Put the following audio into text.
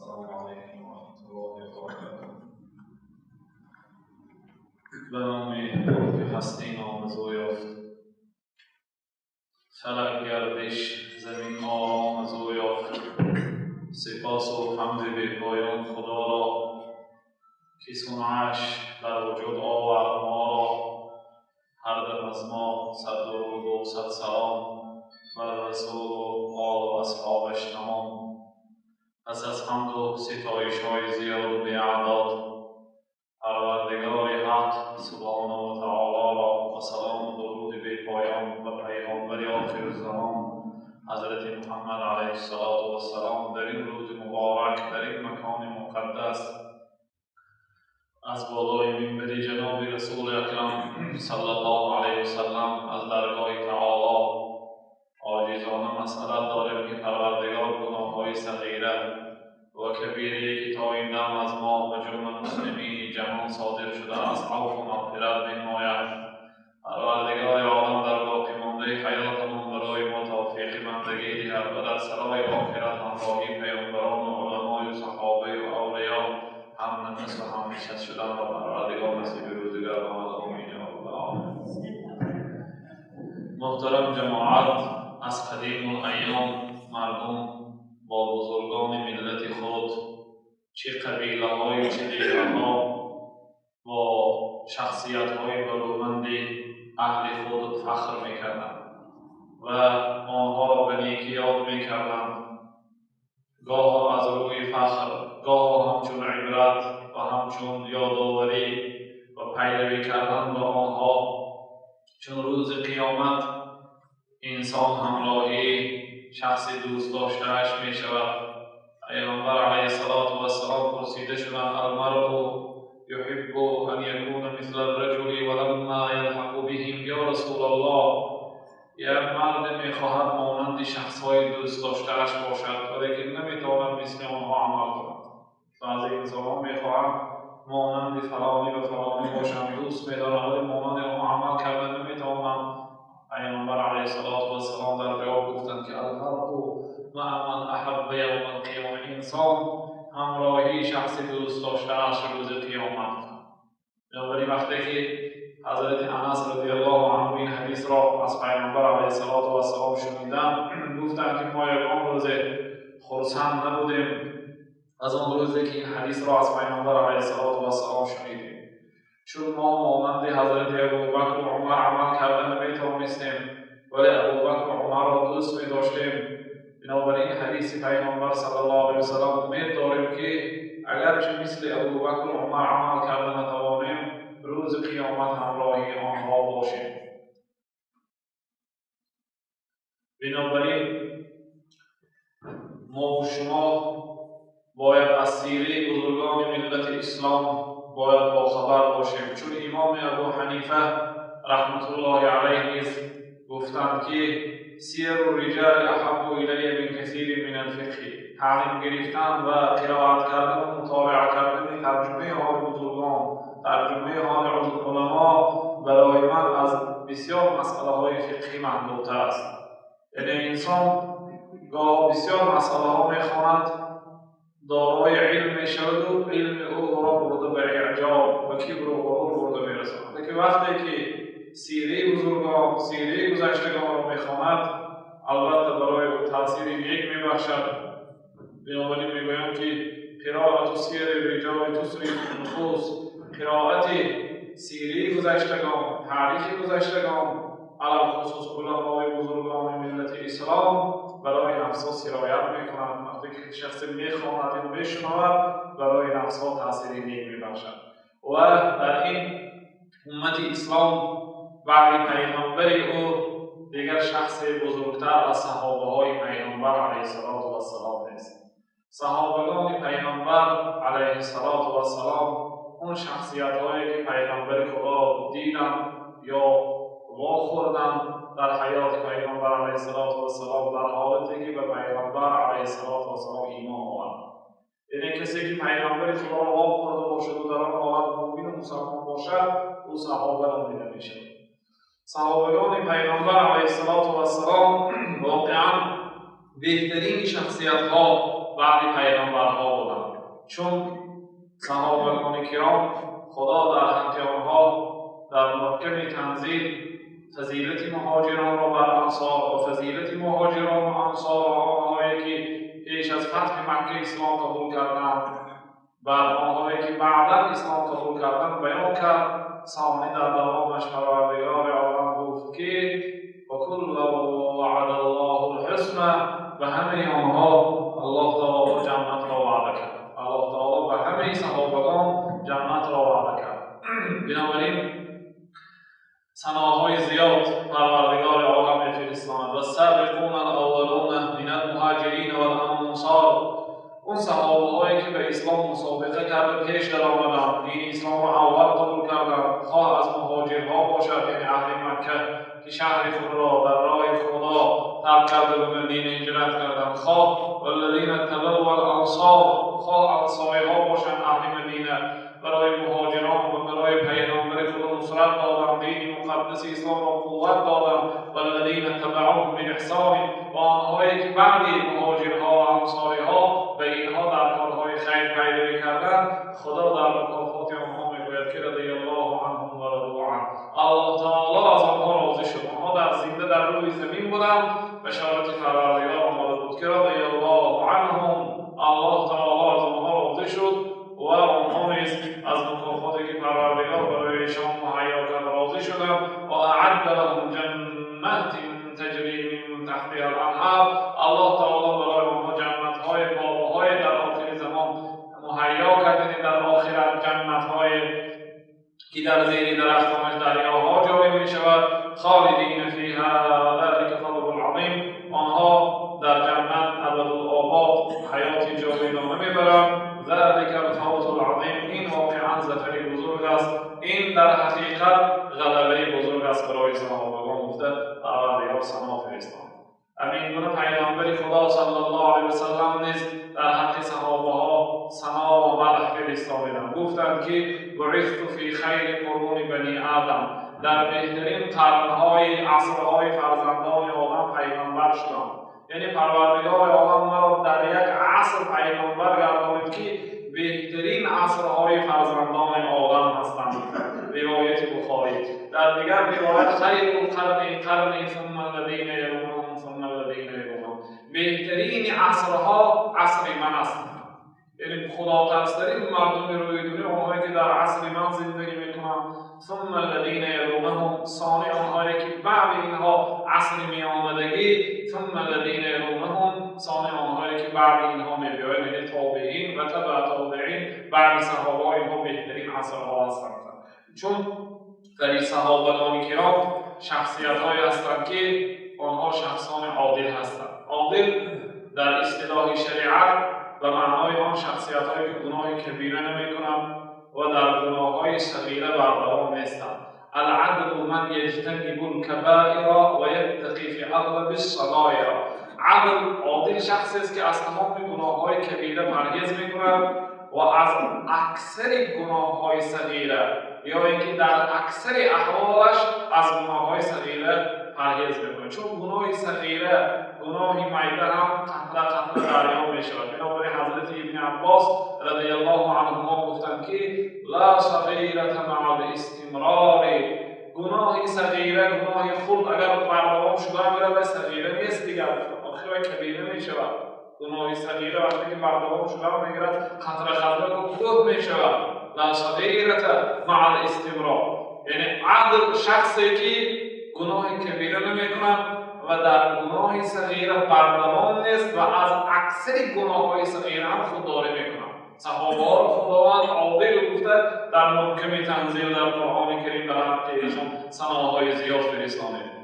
السلام علیکم و رحمة الله و برکاته. به نام که هستی نام از او یافت، فلک گردش زمین آرام از او یافت. سپاس و حمد بی پایان خدا را که صنعش بر وجود آورد ما را. هر دم از ما صد درود و صد سلام بر رسول و آل و اصحابش تمام. پس از حمد و ستایش های زیاد و بی‌اعداد پروردگار حق سبحانه و تعالی را و سلام و درود بی پایان و پیامبر آخر الزمان حضرت محمد علیه الصلاة والسلام در این روز مبارک در این مکان مقدس از بالای منبر جناب رسول اکرم صلی الله علیه وسلم از درگاه تعالی عاجزانه مسئلت داریم که پروردگار گناه‌های صغیره و کبیره که تا این دم از ما و جمله مسلمین جهان صادر شده است عفو و مغفرت بنماید. پروردگار عالم در باقی مانده حیاتمان برای ما توفیق بندگی دهد و در سرای آخرت همراهی پیامبران و علمای و صحابه و اولیا هم نفس و هم نشست شدن و پروردگار نصیب روزگار آمد. آمین یا رب العالمین. محترم جماعت، از قدیم الایام مردم با بزرگان ملت خود، چه قبیله های چه دیه‌ها، با شخصیت های برومند اهل خود فخر میکردند و آنها را به نیکی یاد میکردند. گاه از روی فخر، گاه همچون عبرت و همچون یادآوری و پیروی کردن با آنها. چون روز قیامت انسان همراهی شخص دوست داشته‌اش می شود. پیامبر علیه الصلاة والسلام پرسیده شدند: المرء يحب ان يكون مثل الرجل ولما يلحق بهم یا رسول الله. یک مرد میخواهد مانند شخصهای دوست داشته‌اش باشد ولیکن نمیتواند مثل آنها عمل کند. بعضی انسانها میخواهند مانند فلانی و فلانی باشند، دوست میدارند ولی مانند آنها عمل کردن نمیتوانند. پیامبر علیه الصلاة والسلام در جواب گفتند که المرء مع من احب یوم القیامه، انسان همراهی شخص دوست داشته‌اش روز قیامت. بنابراین وقتی که حضرت انس رضی الله عنه این حدیث را از پیامبر علیه الصلاة والسلام شنیدند، گفتند که ما یگان روز خرسند نبودیم از آن روزی که این حدیث را از پیامبر علیه الصلاة والسلام شنیدیم، چون ما مانند حضرت ابوبکر و عمر عمل کرده نمیتوانستیم ولی ابوبکر و عمر را دوست می‌داشتیم. بنابراین حدیث پیامبر صلی الله علیه وسلم امید داریم که اگرچه مثل ابوبکر و عمر عمل کرده نتوانیم، روز قیامت همراهی آنها باشیم. بنابراین ما و شما باید از سیره بزرگان ملت اسلام باید باخبر باشیم، چون امام ابو حنیفه رحمت الله علیه نیز گفتند که سیر الرجال احب الی من کثیر من الفقه. تعلیم گرفتن و قرائت کردن و مطالعه کردن ترجمه حال بزرگان، ترجمه حال علما برای من از بسیار مسئله های فقهی محبوبتر است. یعنی انسان گاه بسیار مسئله ها میخواند، دارای علم میشود و علم او را برده به اعجاب و کبر و غرور برده میرساند. لیکن وقتی که سیره بزرگان، سیره گذشتگان را میخواند، البته برای او تاثیر نیک میبخشد. بنابراین میگویم که قرائت سیر الرجال تصرف النفوس، قرائت سیره گذشتگان، تاریخ گذشتگان، علی‌الخصوص علمای بزرگان ملت اسلام برای نفسها سرایت میکنند. وقتی که شخص میخواند یا میشنود، برای نفسها تاثیر نیک میبخشد. و در این امت اسلام بعد پیامبر او دیگر شخص بزرگتر از صحابه های پیامبر علیه الصلاة والسلام نیست. صحابگان پیامبر علیه الصلاة والسلام اون شخصیت هایی که پیامبر خدا دیدند یا واخوردند در حیات پیامبر علیه الصلاة والسلام، در حالتی که به پیامبر علیه الصلاة والسلام ایمان آورد. یعنی کسی که پیامبر خدا را واخورده باشد و در آن حالت مؤمن و مسلمان باشد، او صحابه نامیده میشود. صحابگان پیامبر علیه الصلاة والسلام واقعا بهترین شخصیت ها بعد پیامبرها بودند. چون صحابگان کرام خدا در حق آنها در محکم تنزیل فضیلت مهاجران را بر انصار و فضیلت مهاجران و انصار و آنهایی که پیش از فتح مکه اسلام قبول کردند بر آنهایی که بعدا اسلام قبول کردند بیان کرد. ثانی در دوامش پروردگار عالم گفت که وکلا وعد الله الحسنى، به همه آنها الله تعالی جنت را وعده کرد. الله تعالی به همه صحابگان جنت را وعده کرد. بنابراین ثناهای زیاد پروردگار عالم می‌فرستاند. و السابقون الاولون من المهاجرین والانصار، اون صحابه‌هایی که به اسلام مسابقه کرده پیش در آمدند، دین اسلام را اول قبول کردند، خواه از مهاجرها باشد یعنی اهل مکه که شهر خود را در راه خدا ترک کرده به مدینه هجرت کردند، خواه والذین تبعوا الانصار، خواه انصاری‌ها باشند اهل مدینه برای مهاجران و برای پیامبر خدا نصرت دادند، دین مقدس اسلام را قوت دادند. والذین تبعوهم باحسان، و آنهایی که بعد مهاجرها و انصاریها به اینها در کارهای خیر پیروی کردند، خدا در مکافات آنها میگوید که رضی الله عنهم و رضوا عنه، الله تعالی از آنها راضی شد. آنها در زنده در روی زمین بودند، بشارت پروردگار آمده بود که رضی الله عنهم، الله تعالی از آنها راضی شد و آنها نیز از مکافاتی که پروردگار برای ایشان مهیا کرد راضی شدند. و اعد لهم جنات تجری من تحتها الانهار، الله تعالی برای آنها جنت‌های باغ‌های در آخر زمان مهیا کرد، یعنی در آخرت جنت‌های که در زیر درختانش دریاها جاری می‌شود. خالدین فیها ذلک فضل العظیم، آنها در جنت ابدالآباد حیات جاودانه می‌برند. ذلک الفوز العظیم، این واقعا ظفر بزرگ است، این در حقیقت غلبه بزرگ است برای صحابگان گفته پروردگار ثنا فرستاد. همین گونه پیامبر خدا صلی الله علیه و سلم نیز در حق صحابه ها ثنا و مدح فرستادند. گفتند که بعثت فی خیر قرون بنی آدم، در بهترین قرنهای عصرهای فرزندان آدم پیامبر شدم. یعنی پروردگار عالم مرا در یک عصر پیامبر گردانید که بهترین عصرهای فرزندان آدم هستند. روایت بخاری. در دیگر روایت خیر القرن قرنی ثم الذین یلونهم ثم الذین یلونهم، بهترین عصرها عصر من است. یعنی خدا ترسترین مردم روی دنیا آنهایی که در عصر من زندگی میکنند. ثم الذین یلونهم، ثانی آنهایی که بعد اینها عصر می آمدگی. ثم الذین یلونهم، ثانی آنهایی که بعد اینها می بیایند، یعنی تابعین و تبع تابعین بعد صحابه، اینها بهترین عصرها هستند. چون در صحابگان کرام شخصیت هایی هستند که آنها شخصان عادل هستند. عادل در اصطلاح شریعت و معنای آن شخصیت هایی که گناه کبیره نمی کنند و در گناه های صغیره بردوام نیستند. العدل من یجتنب الکبائر و یتقی فی اغلب الصغایر. عدل، عادل شخصی است که از تمام گناه های کبیره پرهیز می کند و از اکثر گناه های صغیره یا اینکه در اکثر احوالش از گناه های صغیره پرهیز میکنه. چون گناه صغیره، گناه میده هم قطره قطره دریا می شود. بنابراین حضرت ابن عباس رضی الله عنهما گفتند که لا صغیره مع الاستمرار، گناه صغیره، گناه خرد اگر بردوام شده میره و صغیره نیست دیگر، آخر کبیره می شود. گناه صغیره وقتی که بردوام شده میگیرد قطره قطره خرد می شود. لا صغیره مع الاستمرار، یعنی عدل شخصی که گناه کبیره نمی‌کند و در گناه صغیره بردوام نیست و از اکثر گناه‌های صغیره هم خودداری می‌کند. صحابه را خداوند عادل گفته در محکم تنزیل در قرآن کریم در حق ایشان ثناهای زیاد فرستانید.